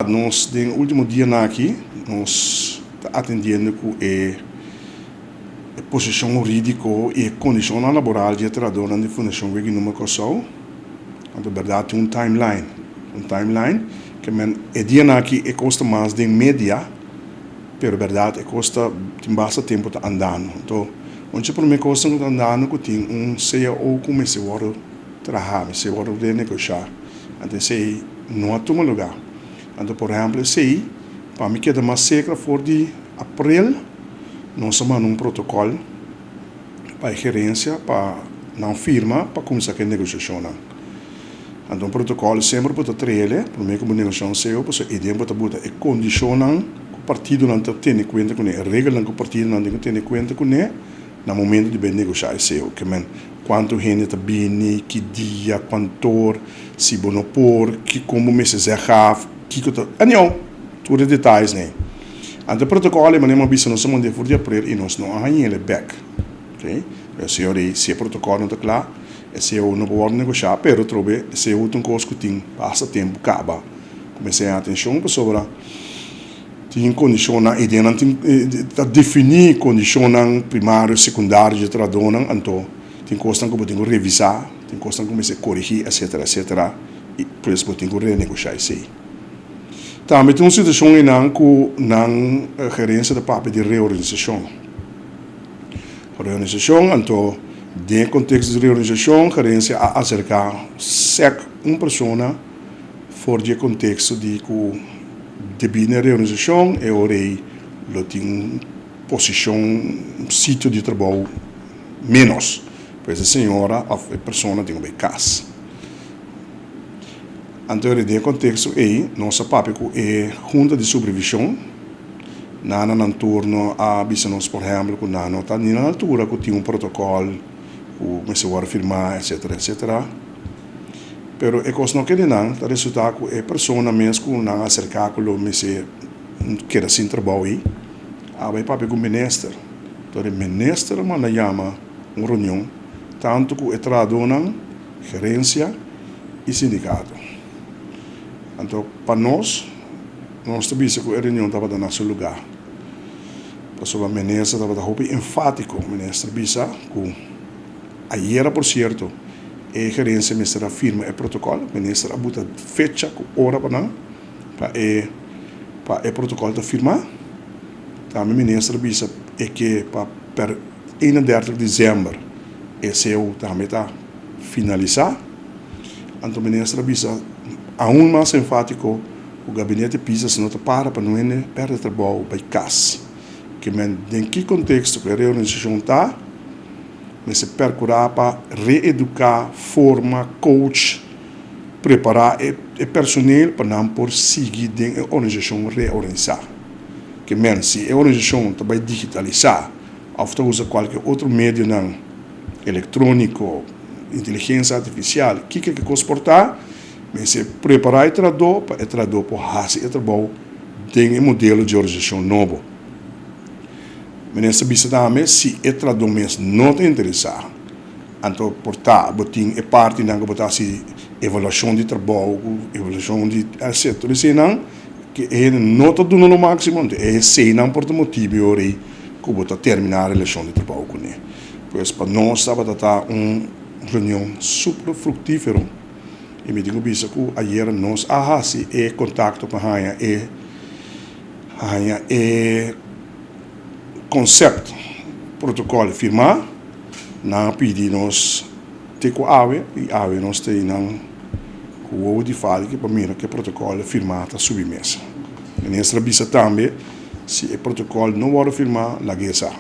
Nos den último dianan aki nos ta atendiendo ku e posishon hurídiko i e kondishonnan laboral di e trahadónan di Fundashon Wega i Numa Kòrsou. Anto bèrdat tin un timeline, un timeline ke men e dianan aki e kos ta mas den media, pero bèrdat e kos ta tin basta tempu ta andando. Anto un dje promé kosnan ku ta andando ku tin un cao ku mester wòrdu traha, mester wòrdu renegoshá. Anto esei no a tuma lugá. Anto por ehèmpel esei pa mi keda mas sekra for di aprel nos a manda un protokòl pa e gerensia pa nan firma pa kuminsá ku e negoshashonnan. Anto un protokòl semper bo ta trele promé ku bo negoshá un seo pasobra ei den bo ta buta e kondishonnan ku partidonan ta tene kuenta kuné, e regelnan ku partidonan tin ku tene kuenta kuné na momento di bai negoshá e seo. Ke men kuantu hende ta bini, ki dia, kuantor. Si bo no por, ki kon bo mester zeg af, kiko ta, anyhow, tur e detayes nei. Anto e protokòl ei manera mi a bisa nos a mand'é for di aprel i nos no a hañ'el bèk. Ok, pero señor ei, si e protokòl no ta kla, e ceo no por wòrdu negoshá, pero trobe e ceo ta un kos ku tin basta tempu kaba. Ku mester haña atenshon pasobra tin kondishonnan i den nan tin ta definí kondishonnan primario, sekundario dje trahadónan, anto tin kosnan ku bo tin ku revisá. Tin kosnan ku mester korigí etcetera etcetera i pues bo tin ku renegoshá esei. Tambe tin un situashon einan ku nan gerensia ta papia di reorganisashon. Reorganisashon, anto den e konteksto di reorganisashon gerensia a aserká sèk un persona for di e konteksto di ku debí na e reorganisashon e ora ei lo tin un posishon, un sitio di trabou ménos. Pues e señora of e persona tin ku bai kas. Anto den e konteksto ei nos a papia ku e hunta di supervishon. Nan na nan turno a bisa nos por ehèmpel ku nan no ta ni na altura ku tin un protokòl ku mester wòrdu firmá etsetera etsetera. Pero e kos no kende nan ta resultá ku e persona mes ku nan a aserká ku lo mester keda sin trabou ei a bai papia ku minister. Anto e minister a manda yama un reunion tantu ku e trahadónan, gerensia i sindikato. Anto pa nos, nos ta bisa ku e reunion tabata na su lugá, pasobra minister tabata hopi enfátiko. Minister bisa ku ayera por sierto e gerensia mester a firma e protokòl. Minister a buta fecha ku ora pa nan pa e pa e protokòl ta firmá. Tambe minister a bisa e ke pa per 31 di desèmber e seu tambe ta finalisá. Anto minister a bisa aun mas enfátiko ku gabinete Pisas no ta para pa no hende pèrdè trabou bai kas. Ke men den ki konteksto ku e reorganisashon ta, mester pèrkurá pa reeduká, forma, coach, prepará e personel pa nan por sigui den e organisashon reorganisá. Ke men si e organisashon ta bai digitalisá òf ta usa kualke otro medionan elektróniko, inteligensia artifisial, kiko ke kos por ta, mester prepará e trahadó pa e trahadó por hasi e trabou den e modelo di organisashon nobo. Minister bisa tambe si e trahadó mes no ta interesá, anto por ta bo tin e partinan ku bo ta hasi evaluashon di trabou, evaluashon di etcetera, eseinan Ke e hende no ta duna lo máksimo, anto e eseinan por ta motibu e ora ei ku bo ta terminá relashon di trabou kuné. Pues pa nos tabata ta un reunion super fruktífero i mi tin ku bisa ku ayera nos a hasi e kontakto pa haña e haña e konsèpt protokòl firmá. Nan a pidi nos Te ku awe i awe nos ta einan ku wowo di falki pa mira ku e protokòl firmá ta subi mesa. Minister a bisa tambe si e protokòl no wòrdu firmá, lag'é sa.